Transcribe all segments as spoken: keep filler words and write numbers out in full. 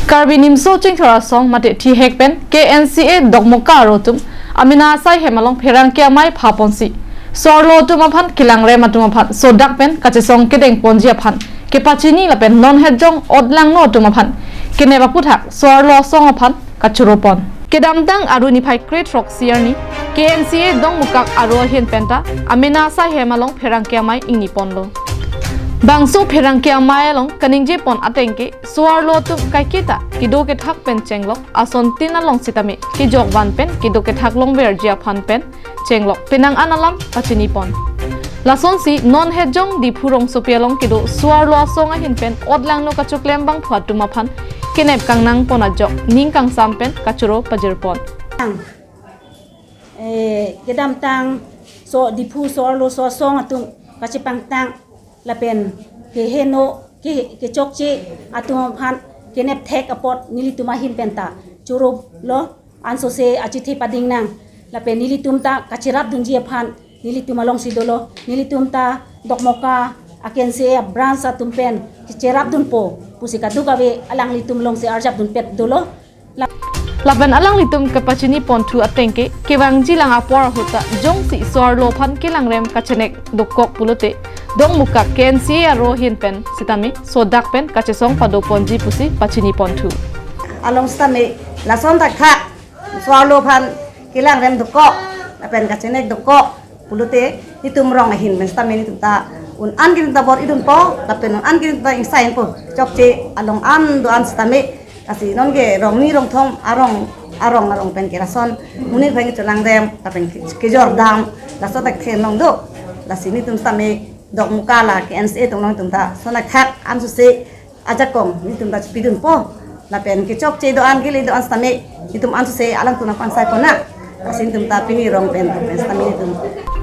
Karbi Nimso Chingthor Asong mate thihek pen K N C A Dokmoka aro atum amena asai hem along pherangke amei phaponsi so-arlo atum aphan kelangrem atum aphan sodak pen kachesong kedengponji aphan kepachini lapen non hetjong otlangno atum aphan kenep aputhak so-arlo asong aphan kachoropon. Kedamtang Aru niphai krethrok arni K N C A Dokmoka aro ahin penta amena asai hem along pherangke amei ingniponlo. Bangso pherangke amei along kaningjepon atengke so-arlo atum kaiketa kedo kethak pen chenglok ason tin along sitame kejok van pen kedo kethak longverji aphan pen chenglok penang an alam pachinipon. Lasonsi non hetjong Diphu rongsopi along kedo so-arlo asong ahin pen otlangno kachoklem bangphu atum aphan kenep kangnangpon ajok ning kangsam pen kachoro pajirpon. Eh, kedamtang so Diphu so-arlo so asong atum kachepangtang lapen keheno ke kechokche atum aphan kenep thek apot nelitum ahin penta chorolo, ansose achethe pading nang lapen nelitum ta kacherapdunji aphan nelitum alongsi dolo, nelitum ta Dokmoka a K N C A branch atum pen kacherapdunpo pusi kadokave alanglitum alongsi arjapdunpet dolo. Lapen alanglitum kapachinipon thu atengke kevangjilang apor ahut ta jongsi so-arlo aphan kelangrem kachenek dokok pulote Dokmoka K N C A aro ahin pen sitame sodak pen kachesong padoponji pusi pachinipon thu. Along sitame lason thakthak so-arlo aphan kelangrem dokok lapen kachenek dokok pulote netum rong ahin pen sitame netum ta un an ke netum ta bor-idunpo lapen un an ke netum ta ingsainpo, chokche along an do-an sitame. Lasi nonke rong ni rong thom arong arong arong pen ke lason monit aphan kecholangrem lapen ke- kejordam laso thakthak long do. Lasi netum sitame Dokmoka la K N C A atum along netum ta lason thakthak ansose ajakong netum ta chepidunpo. Lapen kechokche do-an kele do-an sitame netum ansose alangtum nangpangsaipon nang. Lasi netum ta pini rong pen pen sitame netum.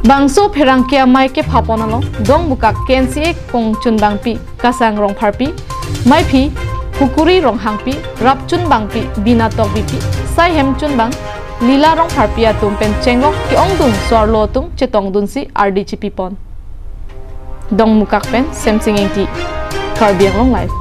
Bangso pherangke amei kephapon along Dokmoka K N C A kongchunbangpi Kasang Rongpharpi, meiphi Hukuri Ronghangpi, rapchunbangpi Bina Tokbipi, saihem chunbang Lila Rongpharpi atum pen chenglok ke-ongdung so-arlo atum chetongdunsi ardi chipipon. Dokmoka pen Semsing Engti, Karbi Anglong Live.